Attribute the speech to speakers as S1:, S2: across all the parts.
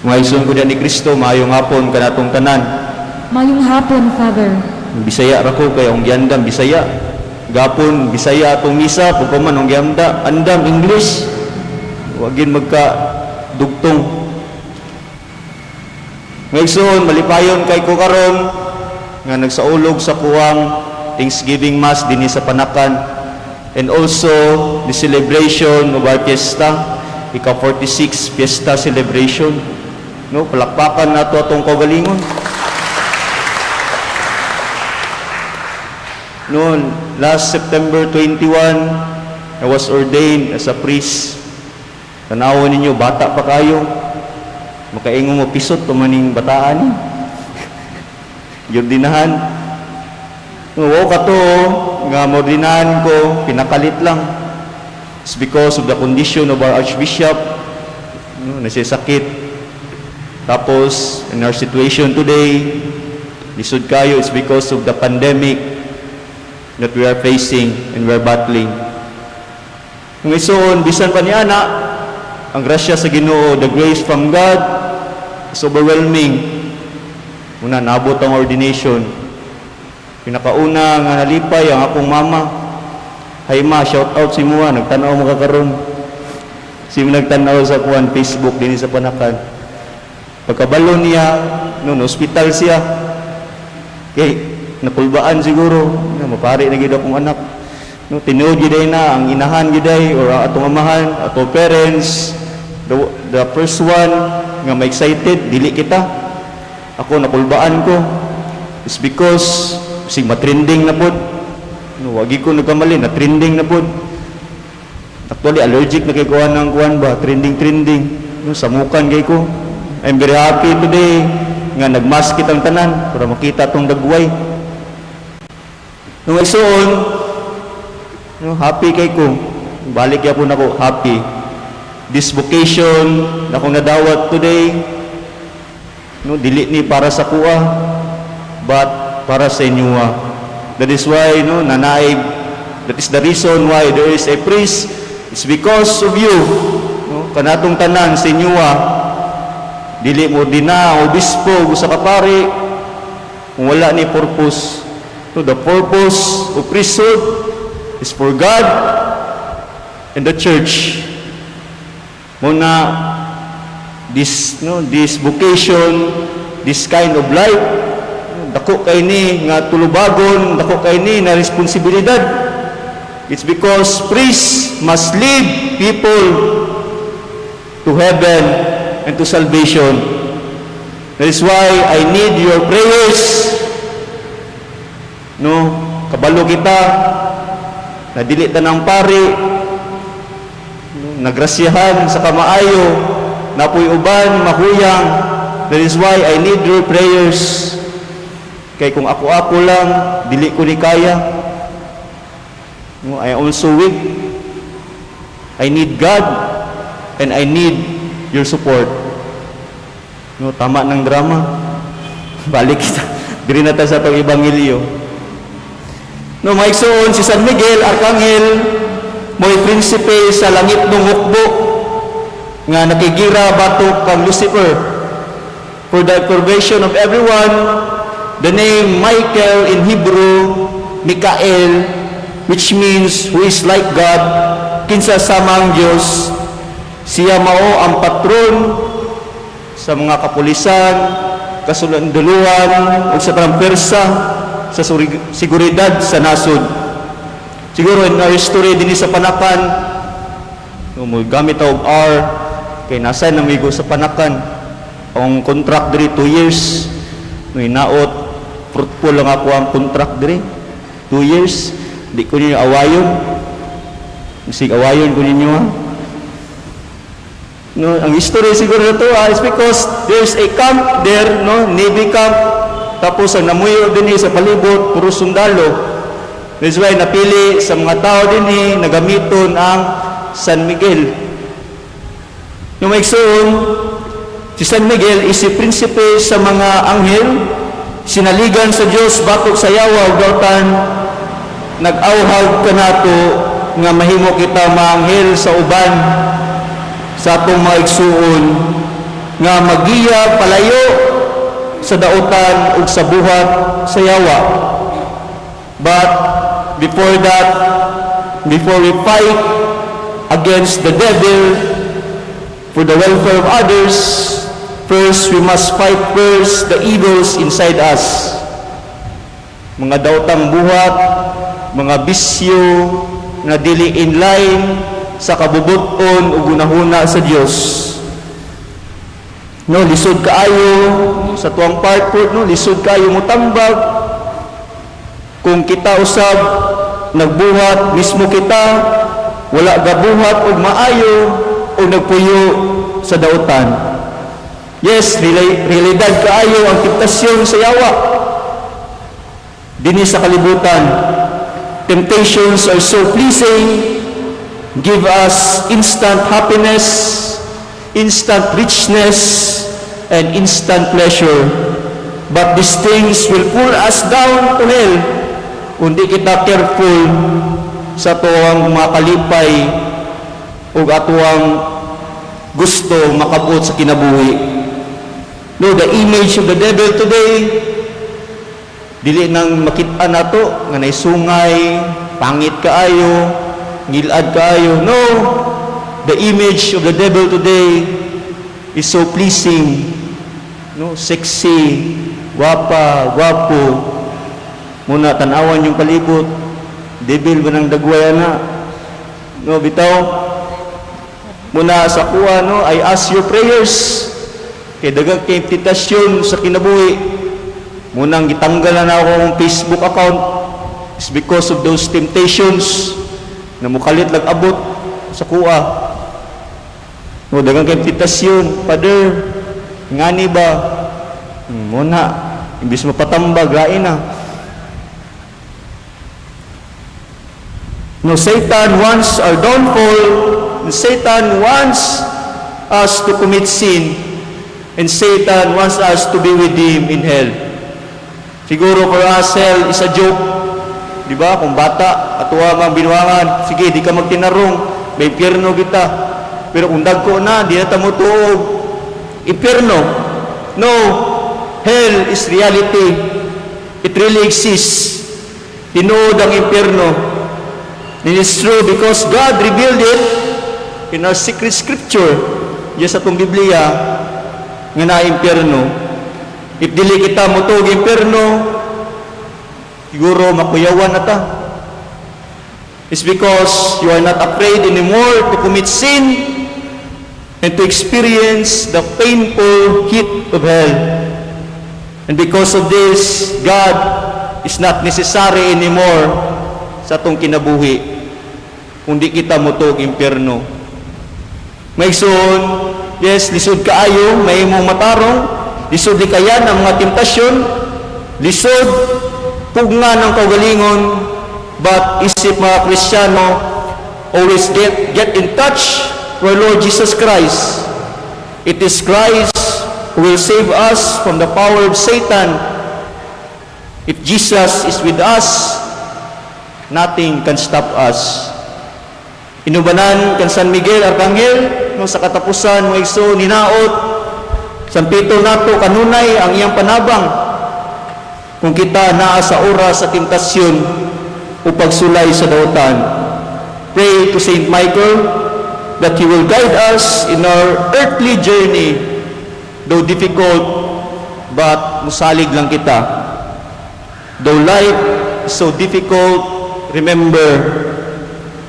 S1: Mga igsoon ko ni Kristo, maayong hapon kanatong tanan.
S2: Mayong hapon, Father.
S1: Bisaya ra ko kay ang giandam Bisaya. Gapon Bisaya atong misa, pagkaman ang gianda andam English. Wa gyud magka dugtong. Mga igsoon, malipayon kay ko karon nga nagsaulog sa kuwang Thanksgiving Mass dinhi sa Panacan and also the celebration of our fiesta, ika 46 fiesta celebration. No, palakpakan nato atong kaugalingon. Noon, last September 21, I was ordained as a priest. Tanawon ninyo, bata pa kayo. Makaingon mo, pisot pa maning bataan ni. Giordinahan. Wow ka to, nga maordinahan ko, pinakalit lang. It's because of the condition of our archbishop, no, nasisakit. Tapos, in our situation today, lisod kayo, it's because of the pandemic that we are facing and we are battling. Kung isuon, bisan pa niya na, ang grasya sa Ginoo, the grace from God is overwhelming. Una, naabot ang ordination. Pinakauna nga nalipay ang akong mama. Hi ma, shout out si Mua, nagtanaw mo ka karon. Si mo nagtanaw sa kuan Facebook dinhi sa Panacan. Pagkabalo niya, no, hospital siya. Kay nakulbaan siguro, na mapari na gyud akong anak. No, tinuod gyud na ang inahan gyud or ang atong amahan, ato parents, the first one nga ma-excited, dili kita. Ako nakulbaan ko. It's because sig matrending na pod. No, wagi ko nagkamali, na trending na pod. Actually, allergic na kay kuan ng kuan ba, trending trending. No, samukan kay ko. I'm very happy today nga nagmask kitang tanan para makita tong dagway. Nung isuon, no, happy kay ko. Balik yapon ako, happy. This vocation na akong nadawat today, no, dili ni para sa kuha, but para sa inyo. That is why, no, nanaig, that is the reason why there is a priest. It's because of you. No, kanatong tanan sa inyo, dili mo dina obispo o sa kapari kung wala ni purpose. No, the purpose of priesthood is for God and the church. Muna this, no, this vocation, this kind of life, dako kay ni nga tulubagon, dako kay ni na responsibilidad. It's because priests must lead people to heaven and to salvation. That is why I need your prayers. No, kabalo kita na dili tanang pari, no, nagrasyahan sa kamaayo, napuy uban mahuyang. That is why I need your prayers. Kay kung ako-ako lang, dili ko ni kaya. No, I am also weak. I need God and I need your support. No, tama ng drama. Balik kita. Diri na ta sa atong ebanghelyo. No, mga igsoon, si San Miguel, Arkanghel, mo'y prinsipe sa langit ng hukbo nga nakigira batok kang Lucifer. For the approbation of everyone, the name Michael in Hebrew, Mikael, which means who is like God, kinsa samang Diyos, siya mao ang patron sa mga kapulisan, kasulunduluhan, o sa pwersa sa seguridad sa nasod. Siguro in our history din sa Panacan, no, mo gamit og R kay nasa namigo sa Panacan. Ang contract diri 2 years. No, hinaot fruitful lang ako ang contract diri. 2 years. Di ko ninyo awayon. Bisig awayon ko ninyo ha. No, ang history siguro na to is because there's a camp there, no, Navy camp. Tapos ang namuyo din sa palibot, puro sundalo. That's why napili sa mga tao din nagamiton ang San Miguel. Yung maigsoon, si San Miguel is si prinsipe sa mga anghel, sinaligan sa Dios batok sa yawa ug dautan nag-awhag kanato nga mahimo kita maanghel sa uban sa atong mga igsuon. Nga magiya palayo sa dautan ug sa buhat sa yawa. But before that, before we fight against the devil for the welfare of others, first we must fight first the evils inside us. Mga daotang buhat, mga bisyo nga dili in line sa kabubut-on ug hunahuna sa Dios. No, lisod kaayo sa tuang part po, no, lisod kaayo mutambag kung kita usab nagbuhat mismo, kita wala gabuhat og maayo o nagpuyo sa dautan. Yes, realidad kaayo ang temptasyon sa yawa dinhi sa kalibutan. Temptations are so pleasing, give us instant happiness, instant richness, and instant pleasure. But these things will pull us down to hell kung di kita careful sa atuang mga kalipay o atuang gusto makabot sa kinabuhi. No, the image of the devil today, dili nang makita nato nga naisungay, pangit kaayo, ngilad kaayo. No, the image of the devil today is so pleasing, no, sexy, guwapa, gwapo. Muna tan-awan yung palibot, devil ba ng dagway na? No, bitaw. Muna sa kuha, no, I ask your prayers. Kay daghang kay tentasyon sa kinabuhi. Munang gitanggal na ako akong Facebook account is because of those temptations na mukalit lag abot sa kuha. No, daghang kay tentasyon, Father, ngani ba? Muna, imbis mapatambag, lain na. No, Satan wants our downfall. And Satan wants us to commit sin. And Satan wants us to be with him in hell. Siguro for us, hell is a joke. Di ba? Kung bata, atuwa mang binuangan, sige, di ka magtinarong, may impyerno kita. Pero kung dagko na, di na ta mo tuog. Impyerno. No, hell is reality. It really exists. Tinuod ang impyerno. And it's true because God revealed it in our secret scripture. Diya sa atong Biblia, nga na impyerno. If dili kita motuog impyerno, siguro makuyawan na ta. It's because you are not afraid anymore to commit sin and to experience the painful heat of hell. And because of this, God is not necessary anymore sa atong kinabuhi kung di kita motuog impyerno. Mga igsoon, yes, lisod kaayo, may imong matarong, lisod likayan ang mga temptasyon, lisod pugngan ang kaugalingon, but isip mga Kristiyano, always get in touch with Lord Jesus Christ. It is Christ who will save us from the power of Satan. If Jesus is with us, nothing can stop us. Inubanan kan San Miguel Arcangel, no, sa katapusan, mga igsoon, ninaot sampiton nato kanunay ang iyang panabang kung kita naa sa oras sa temptasyon o pagsulay sa dautan. Pray to Saint Michael that he will guide us in our earthly journey, though difficult, but musalig lang kita. Though life is so difficult, remember,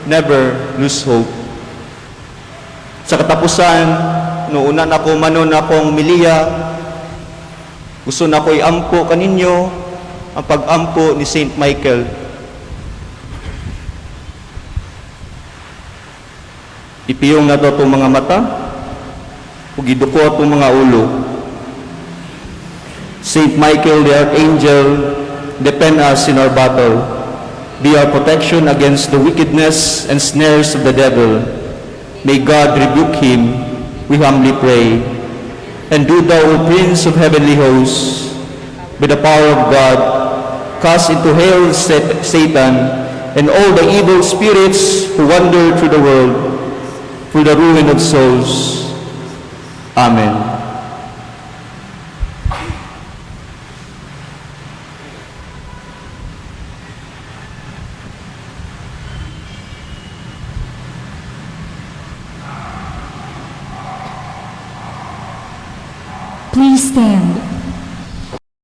S1: never lose hope. Sa katapusan, no una na ko manon akong homilya, gusto na ko iampo kaninyo ang pag-ampo ni Saint Michael. Ipiyong nato atong mga mata ug iduko atong mga ulo. Saint Michael the Archangel, defend us in our battle. Be our protection against the wickedness and snares of the devil. May God rebuke him, we humbly pray. And do thou, O Prince of heavenly hosts, by the power of God, cast into hell Satan and all the evil spirits who wander through the world for the ruin of souls. Amen.
S2: Please stand.